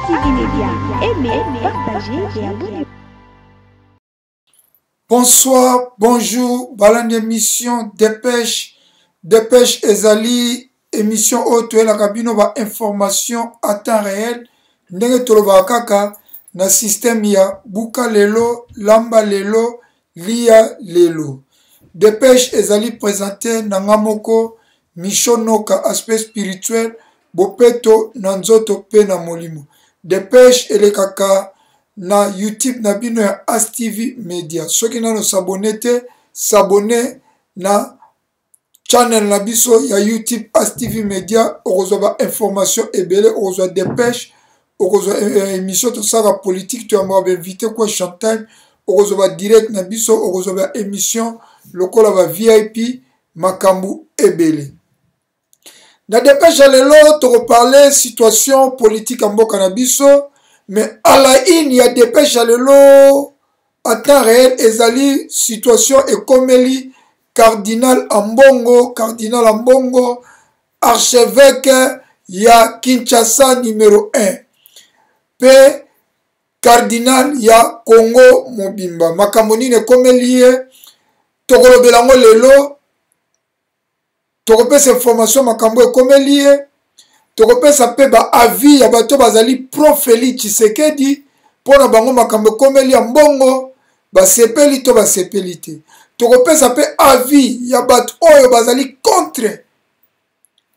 ASTV Media. Aimez, partagez et abonnez-vous. Bonsoir, bonjour, balandi émission Dépêche. Dépêche ezali émission oyo toyelaka bino ba information à temps réel ndenge tolobaka kaka na système ya buka lelo, lamba lelo, lia lelo. Dépêche ezali présente na nga moko Micho Noka, aspect spirituel, bopeto na nzoto pe na molimo. Dépêche elekaka na YouTube na bino ya ASTV Media. Soki nano s'abonner te, s'abonner na channel na biso ya YouTube ASTV Media, okozwa ba information ebele, okozwa dépêche, okozwa eh, eh, émission tosalaka politique, toyambaka ba invité question time, okozwa ba direct na biso, okozwa ba émission lokola ba VIP, makambo ebele. Na depêche ya lelo tokoparle situation politique ya mboka na biso, mais à la une ya depêche ya lelo à temps réel ezali situation ekomeli cardinal Ambongo, cardinal Ambongo archevêque ya Kinshasa numéro 1 pe cardinal ya Congo mobimba. Makambo nini ekomeli ye tokolobela yango lelo. Tokopesa information makambo ekomeli ye, tokopesa mpe ba avis ya bato bazali pro Felix Tshisekedi mpo na bango makambo ekomeli ya mbongo basepeli to basepeli te. Tokopesa mpe avis ya bato oyo bazali contre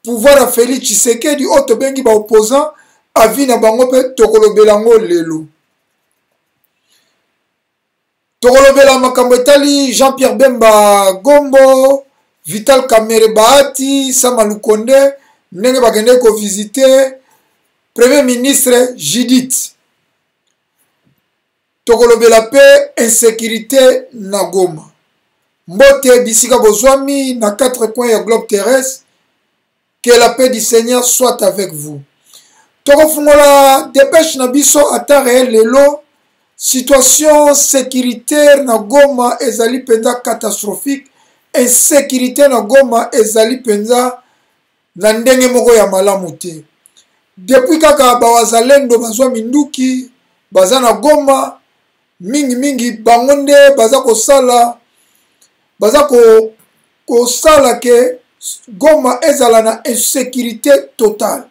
pouvoir ya Felix Tshisekedi oyo tobengi ba opposant, avis na bango mpe tokolobela yango lelo. Tokolobela makambo etali Jean-Pierre Bemba Gombo, Vital Kamerhe Bahati, Sama Lukonde ndenge bakendeki kovisite Premier ministre Judith. Tokolobela mpe insécurité na Goma. Mbote bisika bozwami na quatre coins ya globe terrestre. Que la paix du Seigneur soit avec vous. Tokofungola dépêche na biso à temps réel lelo. Situation sécuritaire na Goma ezali mpenza catastrophique. Insécurité na Goma ezali mpenza na ndenge moko ya malamu te. Depuis kaka bawazalendo bazwa minduki baza na Goma, mingi mingi bango nde baza kosala, baza kosala ke Goma ezala na insécurité totale.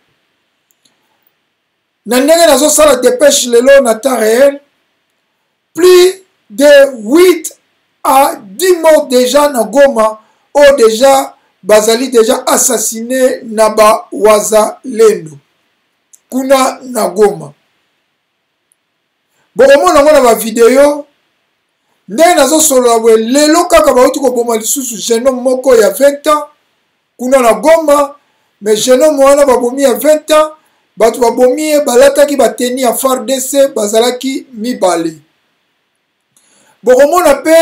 Na ndenge nazosala dépêche lelo na temps réel, plus de 8 à 10 morts déjà na Goma oyo déjà bazali déjà assassiné na ba wazalendo kuna na Goma. Bokomona yango na ba video ndenge nazosolola boye lelo kaka bauti koboma lisusu jeune homme moko ya 20 ans kuna na Goma. Mais jeune homme wana babomi ya 20 ans, bato babomi ye balataki ba tenue ya FARDC, bazalaki mibale. Bokomona pe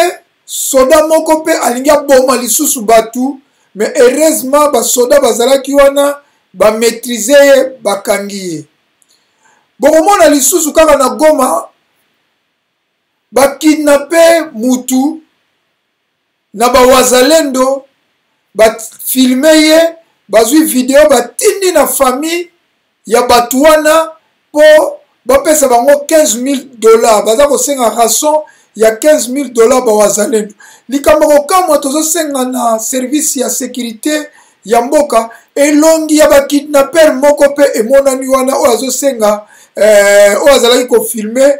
soda moko pe alingi aboma lisusu bato, mais heureusement ba soda bazalaki wana ba maîtriser ye, bakangi ye. Bokomona lisusu kaka na Goma ba kidnapper mutu na ba wazalendo, ba filmer ye, bazwi video batindi na famille ya bato wana po bapesa bango 15 000 $. Baza kosenga rançon ya 15 000 $ ba wazalendo. Likambo kokamwa, tozosenga na service ya sécurité ya mboka, elongi ya ba kidnapper moko pe emonani wana oyo azosenga oyo azalaki kofilme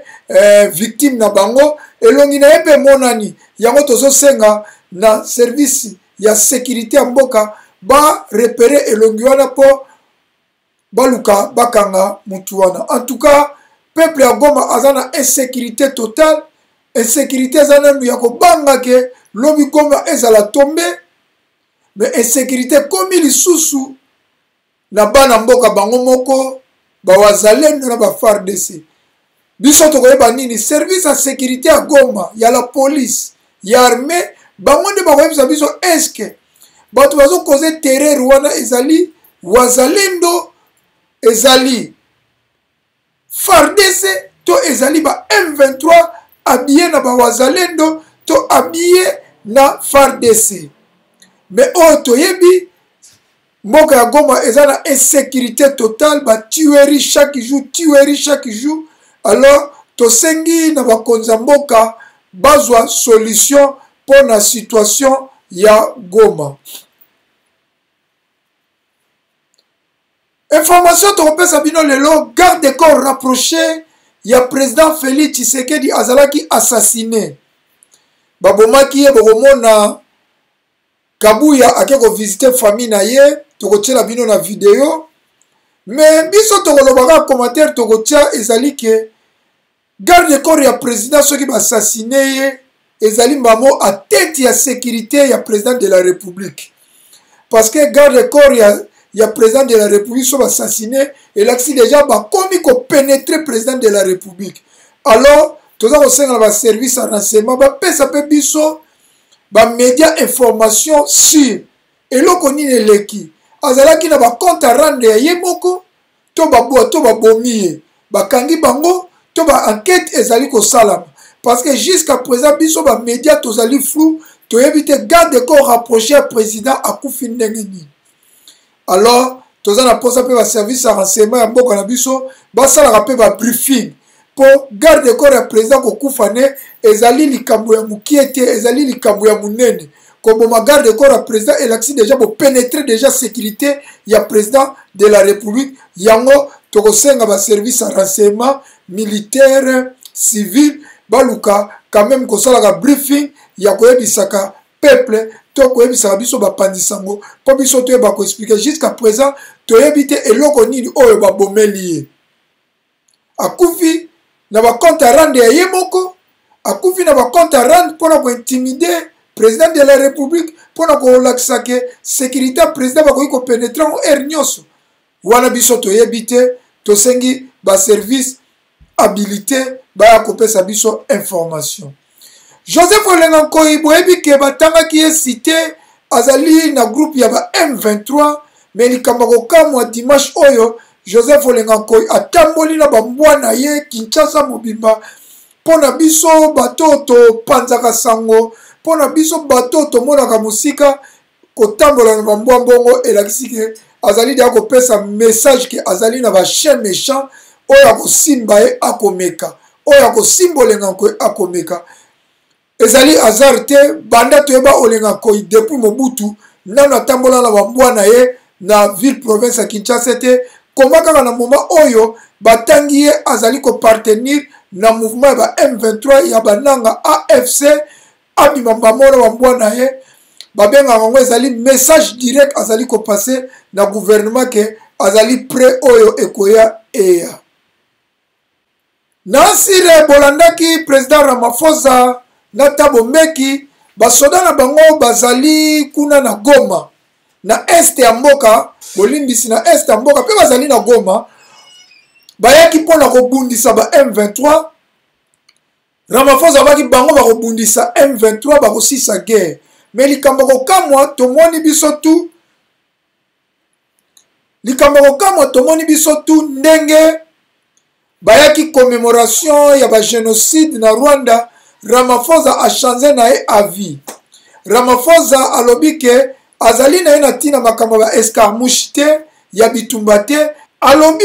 victime na bango, elongi na ye pe emonani. Yango tozosenga na service ya sécurité ya mboka ba repérer elongi wana po baluka bakanga mutu wana. En tout cas, peuple ya Goma aza na insécurité totale. Insécurité eza nanu ya kobanga ke lobi Goma ezala tombe, mais insécurité ekomi lisusu na bana mboka bango moko ba wazalendo na ba FARDC. Biso tokoyeba nini? Service ya sécurité ya Goma, ya la police, ya armée, bango nde bakoyebisa biso est-ce que bato bazokoze terreur wana ezali wazalendo, ezali FARDC to ezali ba M23 habillé na ba wazalendo to habillé na FARDC. Mais oyo toyebi, Mboka ya Goma eza na insécurité totale, ba tuerie chaque jour, tuerie chaque jour. Alors tosengi na bakonzi ya mboka bazwa solution mpo na situation ya Goma. Information tokopesa bino lelo, garde corps rapproché ya président Félix Tshisekedi azalaki assassiné, babomaki ye. Bokomona Kabuya ake kovisite famille na ye, tokotiela bino na video. Me biso tokoloba kaka commentaire tokotia ezali ke garde corps ya président soki baassassine ye, ezali mbamo atteinte ya sécurité ya président de la République, parce que garde corps ya président de la République so baassassine, elakisi déjà bakomi kopénétrer président de la République. Alors toza kosenga na baservice ya renseignement bapesa mpe biso bamedia information sur eloko nini eleki. Azalaki na bacompte à rendre ya ye moko, to babwa to babomi ye, bakangi bango, to baenquête ezali kosalama, parce que jusqu'à présent biso bamedia tozali flou, toyebi te garde corps rapproché ya président akufi ndenge nini. Alors toza na mposa mpe baservice ya renseignement ya mboka na biso basalaka mpe babriefing, mpo garde corps ya président kokufa ne ezali likambo ya mokie te, ezali likambo ya monene. Koboma garde corps ya président elakisi déjà bopénétre déjà sécurité ya président de la République. Yango tokosenga baservice ya renseignement militaire, civil, baluka quand même kosalaka briefing ya koyebisaka peuple to koyebisaka biso bapanzi sango, mpo biso toyeba koexpliquer. Jusqu'à présent toyebi te eloko nini oyo babomeli ye. Akufi na bacompte à rendre ya ye moko, akufi na bacompte à rendre mpona kointimider président de la République, mpona kolakisa ke sécurité ya président bakoki kopénétrer yango heure nyonso. Wana biso toyebi te, tosengi baservice habilité baya kopesa biso information. Joseph Olenga Nkoi, boyebi ke batangaki ye cité, azali na groupe ya ba M23. Me likambo ya kokamwa, dimanche oyo Joseph Olenga Nkoi atamboli na bambwa na ye Kinshasa mobimba. Mpo na biso bato topanzaka sango, mpo na biso bato tomonaka mosika, kotambola na bambwa mbongo elakisi ke azali deya kopesa message ke azali na bachien méchant oyo akosimba ye akomeka, oyo akosimba Olenga Nkoi akomeka. Ezali hasard te, banda toyeba Olenga Nkoi depuis Mobutu, nano atambola na bambwa na ye na ville province ya Kinshasa te. Koma kaka na moment oyo batangi ye azali kopartenir na mouvement ya ba M23 ya bananga AFC, abima mbamona bambwa na ye. Babengaka yango ezali message direct azali kopase na gouvernement ke azali prêt oyo ekoya eya. Na nsire bolandaki président Ramaphosa na Thabo Mbeki, basoda na bango bazali kuna na Goma, na este ya mboka, bolimbisi, na este ya mboka mpe bazali na Goma, bayaki mpona kobundisa ba M23. Ramaphosa abaki bango bakobundisa M23, bakosisa guerre. Me likambo kokamwa tomoni biso tu, likambo kokamwa tomoni biso tu ndenge bayaki commémoration ya bagénocide na Rwanda, Ramaphosa achange na ye avis. Ramaphosa alobi ke azali na ye na ntina makambo ya baescarmouche te, ya bitumba te. Alobi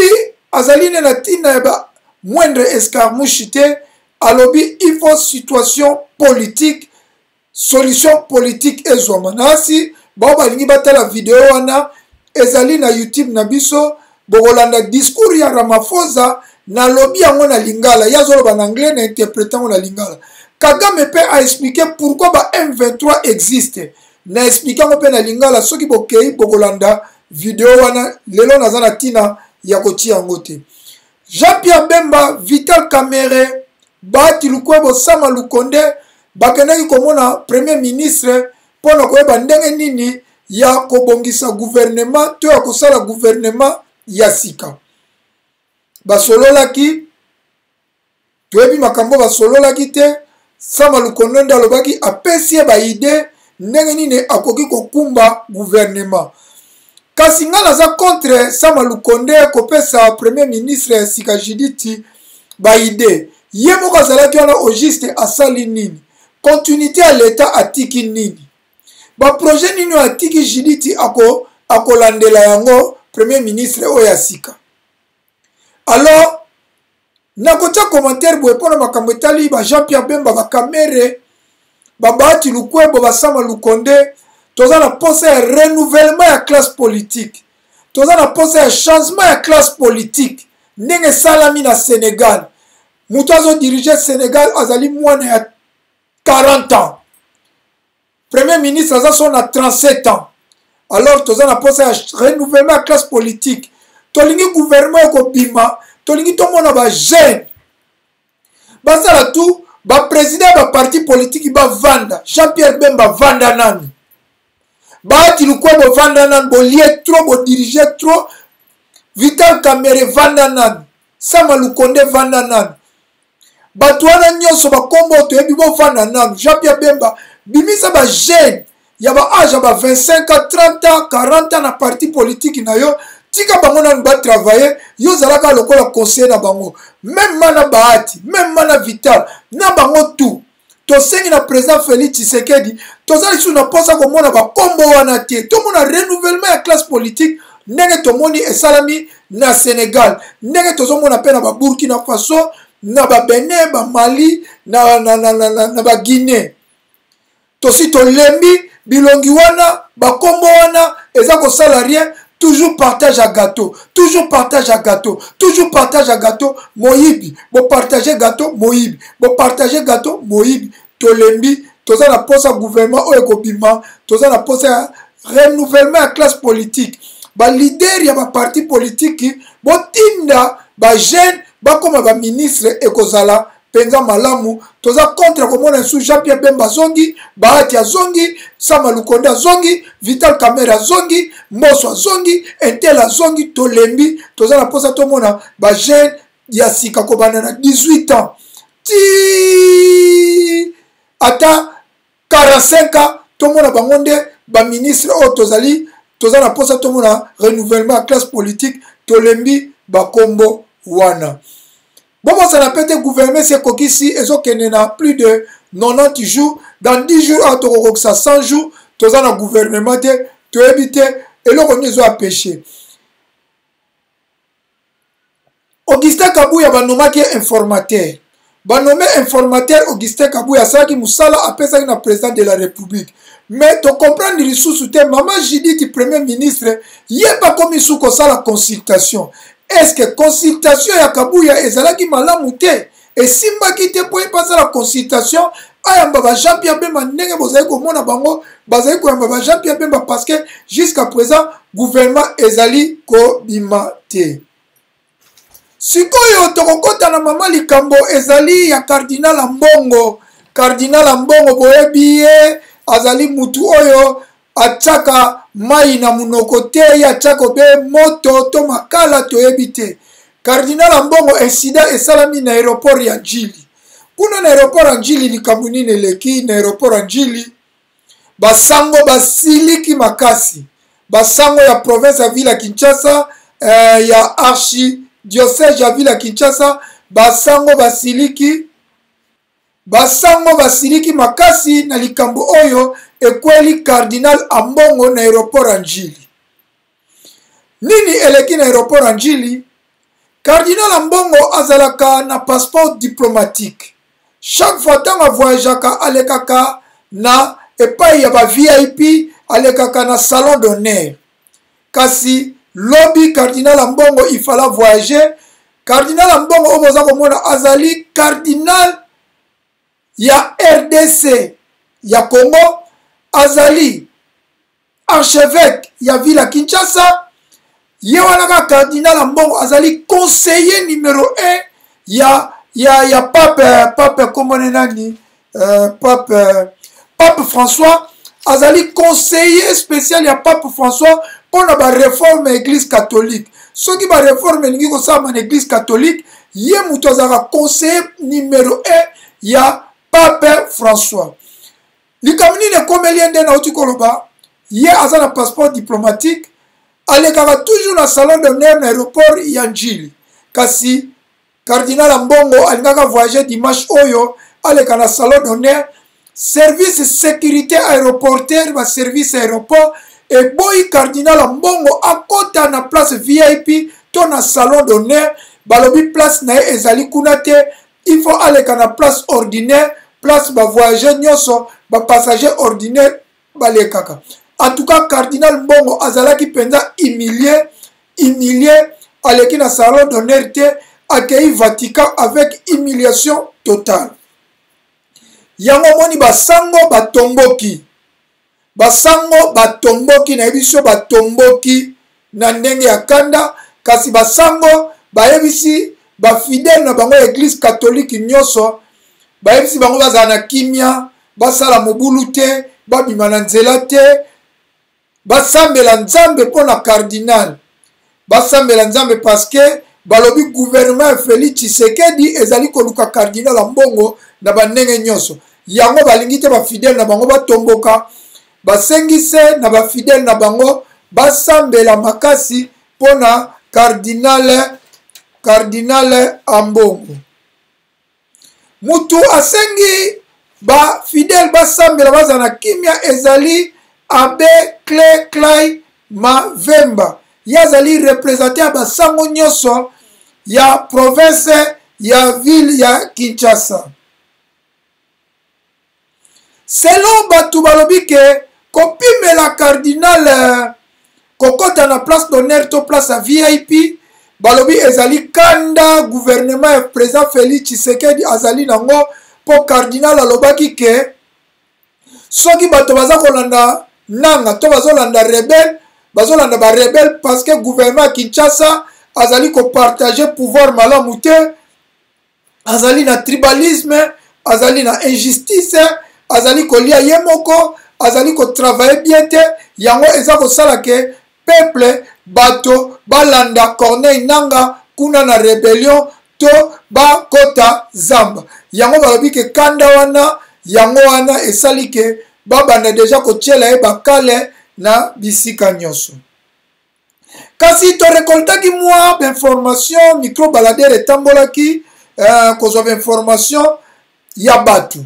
azali ne na ntina ya ba moindre escarmouche te. Alobi il faut situation politique, solution politique ezwama. Nasi bao balingi batala video wana, ezali na YouTube na biso, bokolanda discours ya Ramaphosa. Nalobi yango na lingala, ye azoloba na anglais, na interprète yango na lingala. Kagame mpe aexplique pourquoi ba M23 existe, na explique yango mpe na lingala. Soki bokei bokolanda video wana. Lelo naza na ntina ya kotia yango te. Jean-Pierre Bemba, Vital Kamerhe, Bahati Lukwebo, Sama Lukonde bakendaki komona premier ministre mpo na koyeba ndenge nini ya kobongisa gouvernement to ya kosala gouvernement ya sika. Basololaki, toyebi makambo basololaki te. Sama Lukonde nde alobaki, apesi ye baide ndenge nini akoki kokumba gouvernement. Kasi ngai naza contre Sama Lukonde kopesa premier ministre ya sika Judith baide. Ye moko azalaki wana, au juste asali nini? Continuité ya l'État atiki nini? Baprojet nini oyo atiki Judith ako akolandela yango premier ministre oyo ya sika. Alors nakotia commentaire boye mpo na makambo etali ba Jean Pierre Bemba, ba Kamere, ba Bahati Lukwebo, ba Sama Lukonde. Toza na posa ya renouvellement ya classe politique, toza na posa ya changement ya classe politique ndenge esalami na Senegal. Moto azo diriger Senegal azali mwana ya 40 ans, premier ministre aza so na 37 ans. Alors toza na posa ya renouvellement ya classe politique. Tolingi gouvernement ekobima, tolingi tomona ba jeune basala tout, ba président ya ba parti politique bavanda. Jean-Pierre Bemba vanda nani, Bahati Lukwebo vanda nani, bolie trop, bodirige trop. Vital Kamerhe vanda nani, Sama Lukonde vanda nani, bato wana nyonso bakombo toyebi, bovanda nanu. Jean Pierre Bemba bimisa ba jeune ya ba age ya ba 25 ans, 30 ans, 40 ans na parti politique na yo, tika bango nanu batravaille. Yo ozalaka lokola conseiller na bango, meme mana Bahati, meme mana Vital, na bango tout. Tosengi na président Félix Tshisekedi, toza lisusu na mposa komona bakombo wana te, tomona renouvellement ya classe politique ndenge tomoni esalami na Sénégal, ndenge tozomona mpe na baburkina Faso, na babenin, bamali, na, na, na, na, na, na baguinée. Tosi tolembi bilongi wana, bakombo wana eza kosala rien. Toujours partage ya gâteau, toujours partage ya gâteau, toujours partage ya gâteau. Moyibi, bopartage gâteau, moyibi, bopartage gâteau, moyibi. Tolembi, toza na posa gouvernement oyo ekobima, toza na posa ya renouvellement ya classe politique. Balider ya baparti politiki botinda bajeune bakoma baministre, ekozala mpenza malamu. Toza contre komona lisusu Jean Pierre Bemba azongi, Bahati azongi, Sama Lukonde azongi, Vital Kamerhe azongi, Mboso azongi, Intel azongi. Tolembi, toza na mposa tomona bajeune ya sika kobanda na 18 ans ti ata 45 ans, tomona bango nde baministre oyo tozali. Toza na mposa tomona renouvellement ya classe politique, tolembi bakombo wana. Bobosana mpe te, gouvernement esi ekokisi, ezokende na plus de 90 jours. Dans 10 jours awa tokokokisa 100 jours. Toza na gouvernement te, toyebi te eloko nini ezo apeshe. Augustin Kabuya banomaki ye informateur, banome informateur. Augustin Kabuya asalaki mosala, apesaki na président de la République, mais tocomprendre lisusu te. Mama Judith, premier ministre, ye bakomi su kosala consultation. Est ce que consultation ya Kabuya ezalaki malamu te, esimbaki te mpo ye mpe asala consultation, ayamba ba Jean Pierre Bemba ndenge bozali komona bango bazali koyamba ba Jean Pierre Bemba? Parce que jusqu'à présent gouvernement ezali kobima te. Sikoyo tokokɔta na mama likambo ezali ya cardinal Ambongo. Cardinal Ambongo, boyebi ye, azali mutu oyo atiaka mai na monoko te, ye atiaka obe moto to makala, toyebi te. Cardinal Ambongo, incident esalami na aéroport ya Njili. Kuna na aéroport ya Njili, likambo nini eleki na aéroport ya Njili? Basango basiliki makasi, basango ya province ya ville ya Kinshasa, ya archidiocèse ya ville ya Kinshasa, basango basiliki, basango basiliki makasi na likambo oyo ekweli cardinal Ambongo na aéroport ya Njili. Nini eleki na aéroport ya Njili? Cardinal Ambongo azalaka na passeport diplomatique. Chaque fois ntango avoyageaka, alekaka na epai ya ba VIP, alekaka na salon d'honneur. Kasi lobi cardinal Ambongo il fallait voyager. Cardinal Ambongo oyo boza komona azali cardinal ya RDC ya Congo, azali archevêque ya ville ya Kinshasa. Ye wana kaka cardinal Ambongo azali conseiller numéro 1 ya pape, pape komone nani, pape François. Azali conseiller spécial ya pape François mpona bareforme ya église catholique. Soki bareforme elingi kosalama na église catholique, ye moto azalaka conseiller numéro 1 ya pape François. Likambo nini ekomeli ye? Nde nauti koloba, ye aza na passeport diplomatique, alekaka toujours na salon d'honneur na aéroport ya Njili. Kasi cardinal Ambongo alingaka voyager dimanche oyo, aleka na salon d'honneur. Service sécurité aéroportaire, baservice aéroport Eboyi cardinal Ambongo akota na place VIP to na salon d'honneur. Balobi place na ye ezali kuna te, il faut aleka na place ordinaire, place ba voyageurs nyonso, ba passagers ordinaire balekaka. En tout cas, cardinal Mbongo azalaki mpenza humilie, humilie, aleki na salon d'honneur te, akei Vatican avec humiliation totale. Yango omoni basango batomboki, basango batomboki, nayebi biso batomboki na ndenge ya kanda, kasi basango bayebisi bafidèle na bango ya église catholique nyonso, bayebisi bango bazala na kimia, basala mobulu te, babima na nzela te, basambela Nzambe mpo na cardinal, basambela Nzambe parce que balobi gouvernement ya Félix Tshisekedi ezali koluka cardinal Ambongo na bandenge nyonso. Yango balingi te bafidèle na bango batomboka, basengise na bafidèle na bango basambela makasi mpo na cardinal Ambongo. Mutu asengi ba fidèle basambela bazala na kimia ezali Abbé Clé Clay Mavemba. Ye azali représente ya basango nyonso ya province ya ville ya Kinshasa. Selon bato balobi ke kopimela cardinal kokota na place d'honneur to place ya VIP, balobi ezali kanda gouvernement ya président Félix Tshisekedi azali nango, po cardinal alobaki ke soki bato baza kolanda nanga to bazolanda rebelle, bazolanda ba rebelle parce que gouvernement ya Kinshasa azali kopartage pouvoir malamu te, azali na tribalisme, azali na injustice, azali kolia ye moko, azali kotravailler bien te. Yango eza kosala ke peuple bato balanda Corneille Nanga kuna na rébellion to bakota zamba. Yango balobi ke kanda wana, yango wana esali ke babanda deja kotiela ye bakale na bisika nyonso. Kasi torekoltaki mwa bainformation, micro baladeur etambolaki kozwa bainformation ya bato.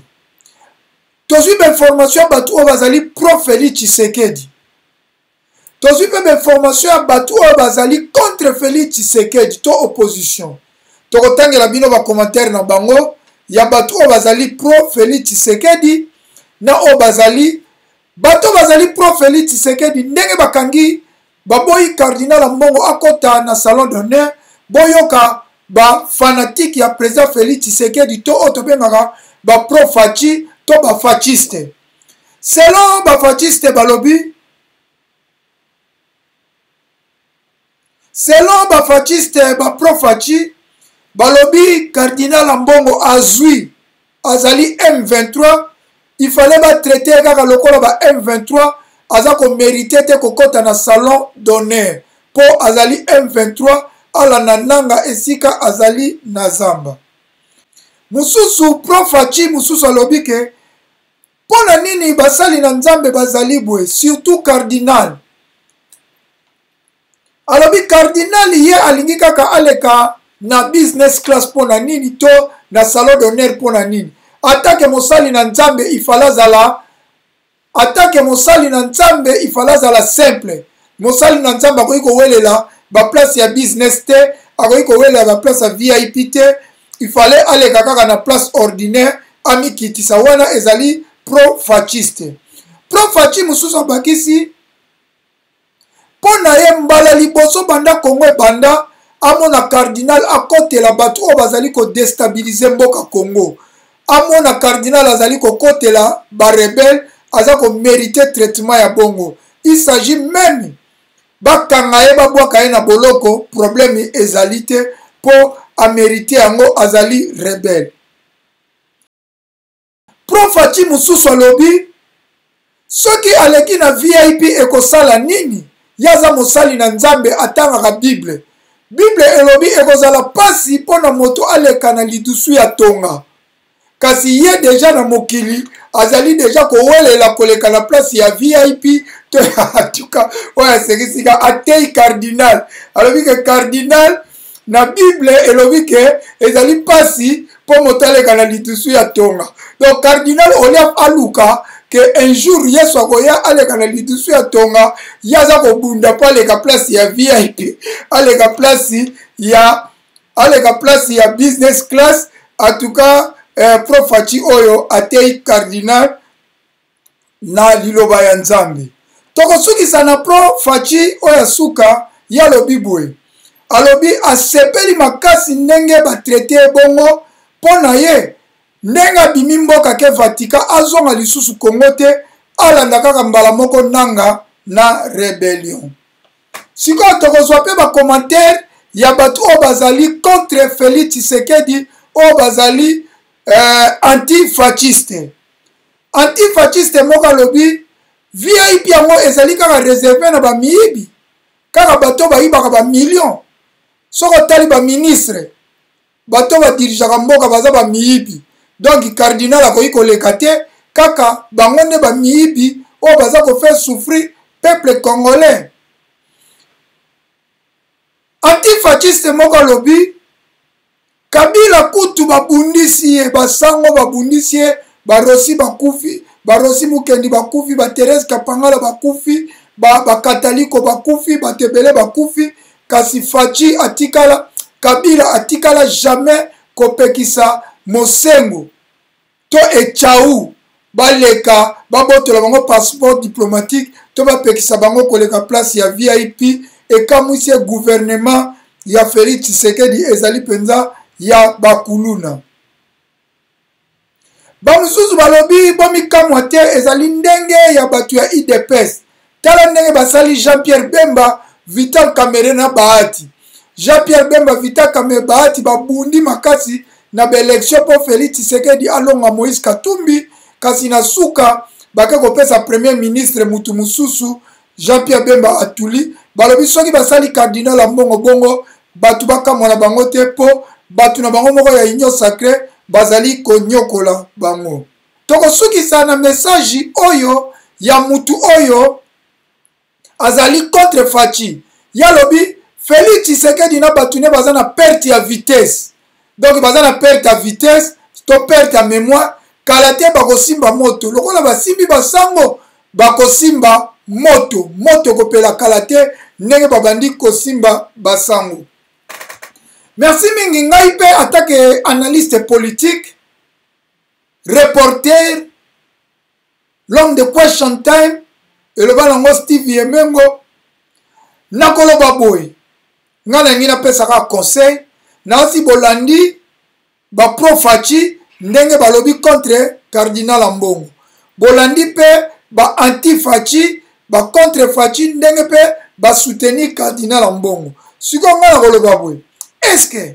Tozwi bainformation ya bato oyo bazali pro Félix Tshisekedi, tozwi mpe bainformation ya bato oyo bazali contre Félix Tshisekedi to opposition. Tokotangela bino bacommentaire na bango ya bato oyo bazali pro Félix Tshisekedi na oyo bazali bato bazali pro Félix Tshisekedi, ndenge bakangi baboyi cardinal Ambongo akota na salon d'honneur. Boyoka ba fanatique ya président Félix Tshisekedi to oyo tobengaka ba pro Fatshi to ba fatshiste. Selon ba fatshiste balobi, selon ba fatshiste ba pro Fatshi balobi cardinal Ambongo azwi azali M23, il fallait ba traiter kaka lokola ba M23, aza ko mériter te kokota na salon d'honneur po azali M23, alanda nanga esika azali na zamba. Mususu pro Fatshi mususu alobi ke mpo na nini basali na Nzambe bazali boye, surtout cardinal. Alobi cardinal ye alingi kaka aleka na business class mpo na nini to na salon d'honneur mpo na nini? Atake mosali na Nzambe ifala azala, atake mosali na Nzambe ifala azala simple. Mosali na Nzambe akoki kowelela ba place ya business te, akoki kowelela ba place ya VIP te, il fallait aleka kaka na place ordinaire amikitisa. Wana ezali pro fasciste. Pro faci mosusu abakisi mpo na ye mbala liboso banda Congo ebanda amona cardinal akotela bato oyo bazali kodestabilize mboka Congo, amona cardinal azali kokotela ba rebelle, aza komerite traitement ya bongo. Il s'agit même bakanga ye, babwaka ye na boloko, problème ezali te mpo amerite yango, azali rebelle. Pro Fatshi mosusu alobi soki aleki na VIP ekosala nini? Ye aza mosali na Nzambe, atangaka Bible. Bible elobi ekozala pasi mpo na moto aleka na lidusu ya tonga. Kasi ye deja na mokili azali deja kowelela koleka na place ya VIP to ya tuka oyo asekisika atei cardinal. Alobi ke cardinal na Bible elobi ke ezali pasi mpo moto aleka na lidusu ya tonga. Donc cardinal olia aluka ke un jour Yesu akoya aleka na lidusu ya tonga, ye aza kobunda mpo aleka place ya VIP, aleka place ya aleka place ya business class. En tout cas, prof Fatshi oyo ateyi cardinal na liloba ya Nzambe. Tokosukisa na pro Fatshi oyo asuka, ye alobi boye, alobi asepeli makasi ndenge batraite ye bongo mpo na ye ndenge abimi mboka ke Vatican azonga lisusu Congo te, alanda kaka mbala moko nanga na rebellion. Sikoyo tokozwa mpe bacommentaire ya bato oyo bazali contre Félix Tshisekedi, oyo bazali anti-fasciste. Anti-fasciste moko alobi VIP yango ezali kaka reserve na bamiyibi, kaka bato bayibaka bamillion. Soki otali baministre, bato badirigeaka mboka baza bamiyibi, donc cardinal akoki koleka te, kaka bango nde bamiyibi oyo baza kofaire souffrir peuple congolais. Antifasciste moko alobi Kabila kutu babundisi ye, basango babundisi ye, barosi bakufi, barosi Mukendi bakufi, ba Therese Kapangala bakufi, bakataliko ba bakufi, bato ebele bakufi, kasi Fatshi atikala, Kabila atikala jamais kopekisa Mosengo to Echau baleka babotola bango passeport diplomatique to bapekisa bango koleka place ya VIP. Ekamwisi ye gouvernement ya Félix Tshisekedi ezali mpenza ya bakuluna. Bamosusu balobi bomikamwa te, ezali ndenge ya bato ya UDPS. Tala ndenge basali Jean-Pierre Bemba, Vital Kamerhe na Bahati. Jean-Pierre Bemba, Vital Kamerhe, Bahati babundi makasi na baelection mpo Félix Tshisekedi alonga Moïse Katumbi, kasi na suka bake kopesa premier ministre mutu mosusu. Jean-Pierre Bemba atuli, balobi soki basali cardinal Ambongo bongo bato bakamwa na bango te, mpo bato na bango moko ya Union Sacrée bazali konyokola bango. Tokosukisa na message oyo ya mutu oyo azali contre Fatshi. Ye alobi Félix Tshisekedi na bato ne baza na perte ya vitesse, donc baza na perte ya vitesse to perte ya mémoire, kala te bakosimba moto lokola basimbi basango, bakosimba moto, moto ekopela kala te ndenge babandi kosimba basango. Merci mingi. Ngai mpe atake analyste politique, reporter, l'homme de question time, eloba nango Steve Yemengo, nakoloba boye, ngai nalingi napesaka conseil nasi bolandi ba pro Fatshi ndenge balobi contre cardinal Ambongo, bolandi mpe ba anti Fatshi, ba contre Fatshi ndenge mpe basoutenir cardinal Ambongo. Sikoyo ngai nakoloba boye, est-ce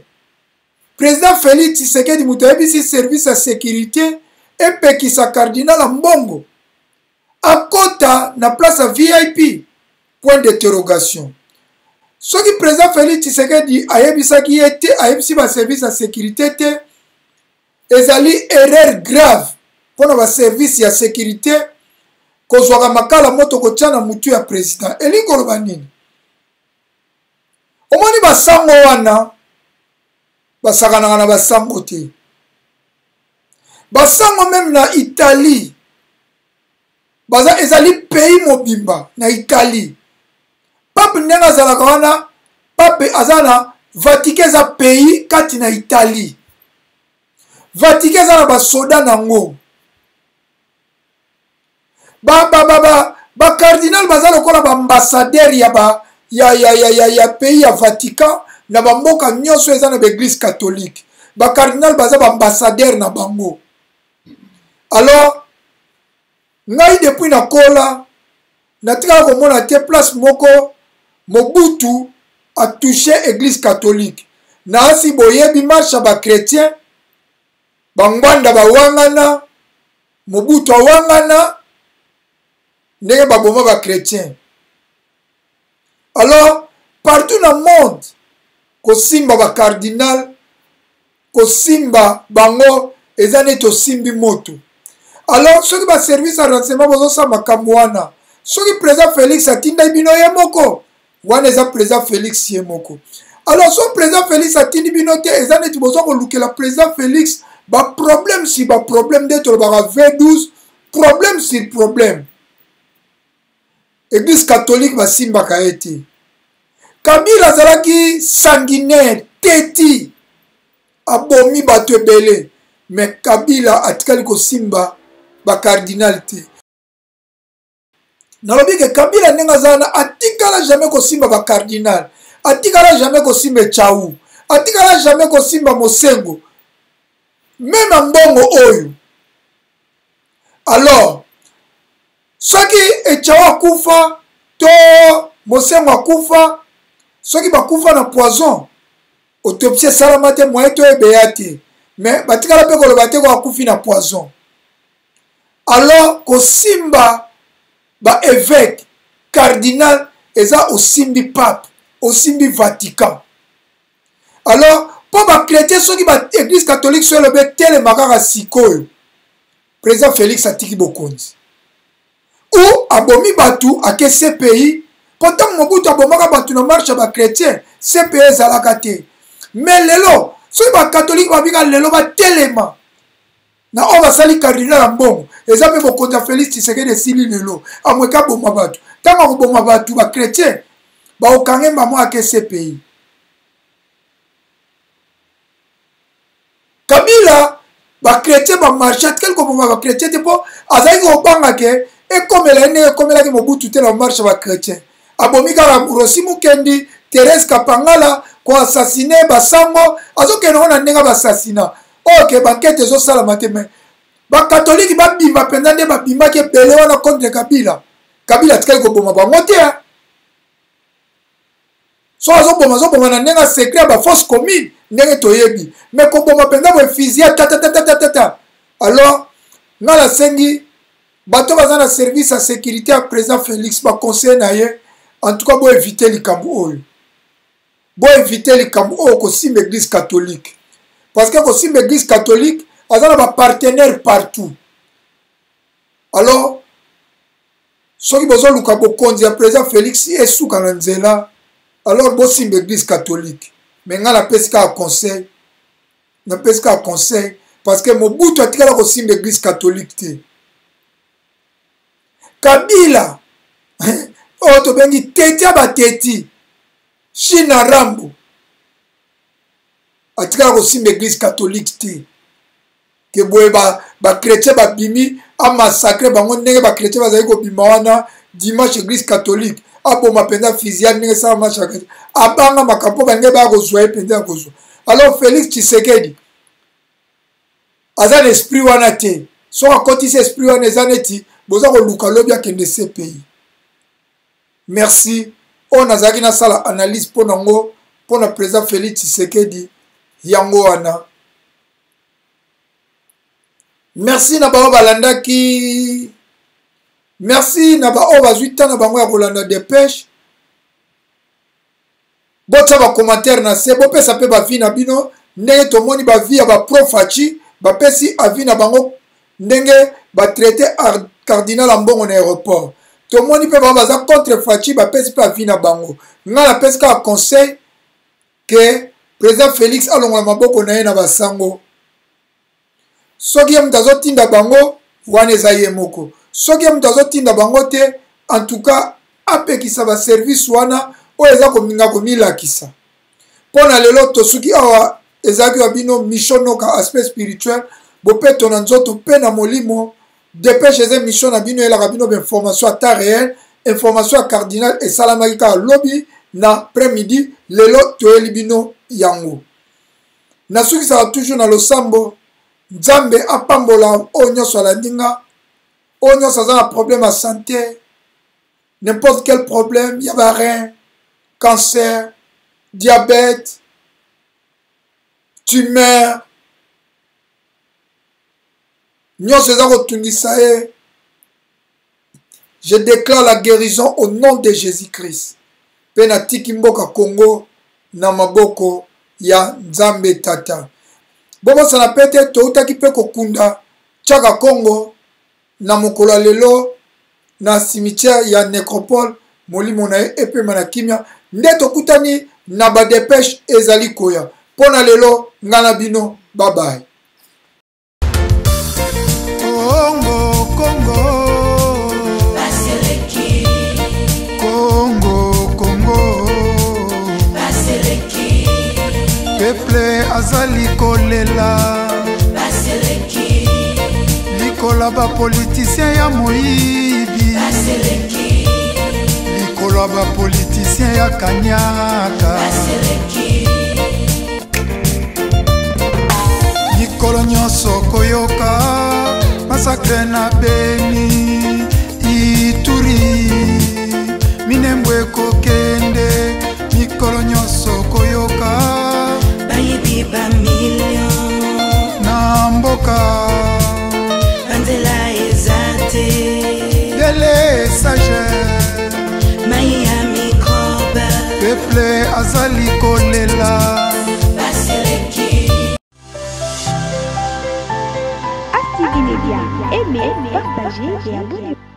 président Félix Tshisekedi moto ayebisi service ya sécurité epekisa cardinal Ambongo akota na place ya VIP? Point d'interrogation. Soki président Félix Tshisekedi ayebisaki ye te, ayebisi baservice ya sécurité te, ezali erreur grave mpona baservice ya sécurité kozwaka makala moto kotia na mutu ya président. Elingi koloba nini? Omoni basango wana basakanaka na basango te. Basango meme na Italie baza, ezali pays mobimba na Italie. Pape ndenge azalaka wana, pape aza na Vatican, eza pays kati na Italie. Vatican eza na basoda nango, bacardinal ba, ba, ba, baza lokola baambassadeur ya, ba, ya, ya, ya, ya, ya pays ya Vatican na bamboka nyonso eza na baeglise catholique. Bacardinal baza baambassadeur na bango. Alors ngai depuis nakola natikala komona te place moko Mobutu atouche église catholique. Naasi boyebi marche ya bachrétien, bangwanda bawangana, Mobutu awangana ndenge baboma bachrétien. Alors partout na monde kosimba bacardinal, kosimba bango eza neti osimbi moto. Alors soki baservice ya renseignement bozosala makambo wana, soki président Félix atindaki bino ye moko, wana eza président Félix ye moko. Alors soki président Félix atindi bino te, eza neti boza kolukela président Félix baproblème si baproblème, nde tolobaka V12. Problème sur problème. Église catholique basimbaka ye te. Kabila azalaki sanguinaire, teti, abomi bato ebele, mais Kabila atikali kosimba ba cardinal te. Nalobi ke Kabila ndenge aza wana atikala jamais kosimba ba cardinal, atikala jamais kosimba Echau, atikala jamais kosimba Mosengo, meme mbongo oyo. Alors soki Echau akufa to Mosengo akufa, soki bakufa na poison, autopsie esalama te, moyen toyebeya te, mais batikala mpe koloba te ko akufi na poison. Alors kosimba ba évêque, cardinal, eza osimbi pape, osimbi Vatican. Alors mpo ba chrétien, soki ba église catholique soki elobi etelema kaka sikoyo, président Félix atiki bokonzi ou abomi bato ake CPI, mpo ntango Mobutu abomaka bato na marche ya bachrétien, CPI ezalaka te. Mais lelo soki bakatholike babika lelo batelema na oyo basali cardinal ya mbongo, eza mpe bokonzi ya Félix Tshisekedi esili lelo, amweka aboma bato. Ntango akoboma bato, bachrétien bakokange mbamo ake CPI. Kabila bachrétien bamarche, atikali koboma bachrétien te, mpo azalaki kobanga ke ekomela ye ndenge ekomelaki Mobutu te na marche ya bachrétien. Abomi kaka Rosi Mukendi, Therese Kapangala, koassassine basango, azokende ngo na ndenge ya baassassina oyo ke bankete ezosalama te. Me bakatolike babima mpenza nde babimaki ebele wana contre Kabila. Kabila atikali koboma bango te. So azoboma, azoboma na ndenge ya secret ya bafosse commune ndenge toyebi, me koboma mpenza boye fizia tatatatatata. Alors ngai nasengi bato baza na service ya sécurité ya président Félix, baconseiller na ye, en tout cas boevite likambo oyo, boevite likambo oyo kosimba église catholique, parce que kosimba église catholique aza na bapartenaire partout. Alors soki bozoluka bokonzi ya président Félix esuka na nzela, alors bosimba église catholique. Me ngai napesi kaka conseil, napesi kaka conseil, parce que Mobutu atikala kosimba église catholique te. Kabila oyo tobengi teti ya bateti, China Rambo, atikala kosimba église catholique te. Ke boye bachrétien ba babimi amassacre bango ndenge bachrétien bazali kobima wana dimanche, église catholique aboma mpenza fusillade ndenge esala marche ya chrétien, abanga makambo mpo balingi baya kozwa ye mpenza ya kozwa. Alors Félix Tshisekedi aza na esprit wana te. Soki akotisi esprit wana, eza neti boza koluka lobi akende CPI. Merci. Oyo nazalaki nasala analyse mpo nango mpo na président Félix Tshisekedi, yango wana. Merci na bango balandaki, merci na baoyo bazwi ntan na bango ya kolanda dépêche. Botia bacommentaire na se, bopesa mpe bavi na bino ndenge tomoni bavi ya baprofaci bapesi avi na bango ndenge batraite cardinal ya mbongo na aéroport. Tomoni mpe bango baza contre Faci, bapesi mpe avi na bango. Ngai napesi kaka conseil ke président Félix alongola maboko na ye na basango. Soki ye moto azotinda bango wana, eza ye moko. Soki ye moto azotinda bango te, en tout cas apekisa baservice wana oyo eza kominga komilakisa. Mpo na lelo tosuki awa. Ezalaki wa bino Mission Noka, aspect spirituel, bopeto na nzoto mpe na molimo. Dépêche eza émission na bino, eyelaka bino bainformation ata réel. Information ya cardinal esalamaki kaka lobi na après midi, lelo toyeli bino yango. Nasukisaka toujours na losambo. Nzambe apambola oyo nyonso alandi nga, oyo nyonso aza na problème ya santé, n'importe quel problème ya barein, cancer, diabète, tumeur, nyonso eza kotungisa ye. Je déclare la guérison au nom de Jésus-Christ. Mpe natiki mboka Congo na maboko ya Nzambe Tata. Bobosana mpe te, toutaki mpe kokunda Chaka Congo na mokolo ya lelo na cimetière ya Necropole. Molimo na ye epema na kimia. Nde tokutani na badepeshe ezali koya. Mpo na lelo, ngai na bino, babaye. Congo, Congo. Peple azali kolela likola bapolitisien ya moyibi, likolo ya bapolitisien ya kanyaka. Mikolo nyonso koyoka masakre na Beni, Ituri, Minembwe ekokende. Mikolo nyonso koyoka bayibi bamilio na mboka, banzela eza te, délestage, mai ya mikrobe. Peple azali kolela. Baseleki. ASTV Media, aimez, partagez et abonnez-vous.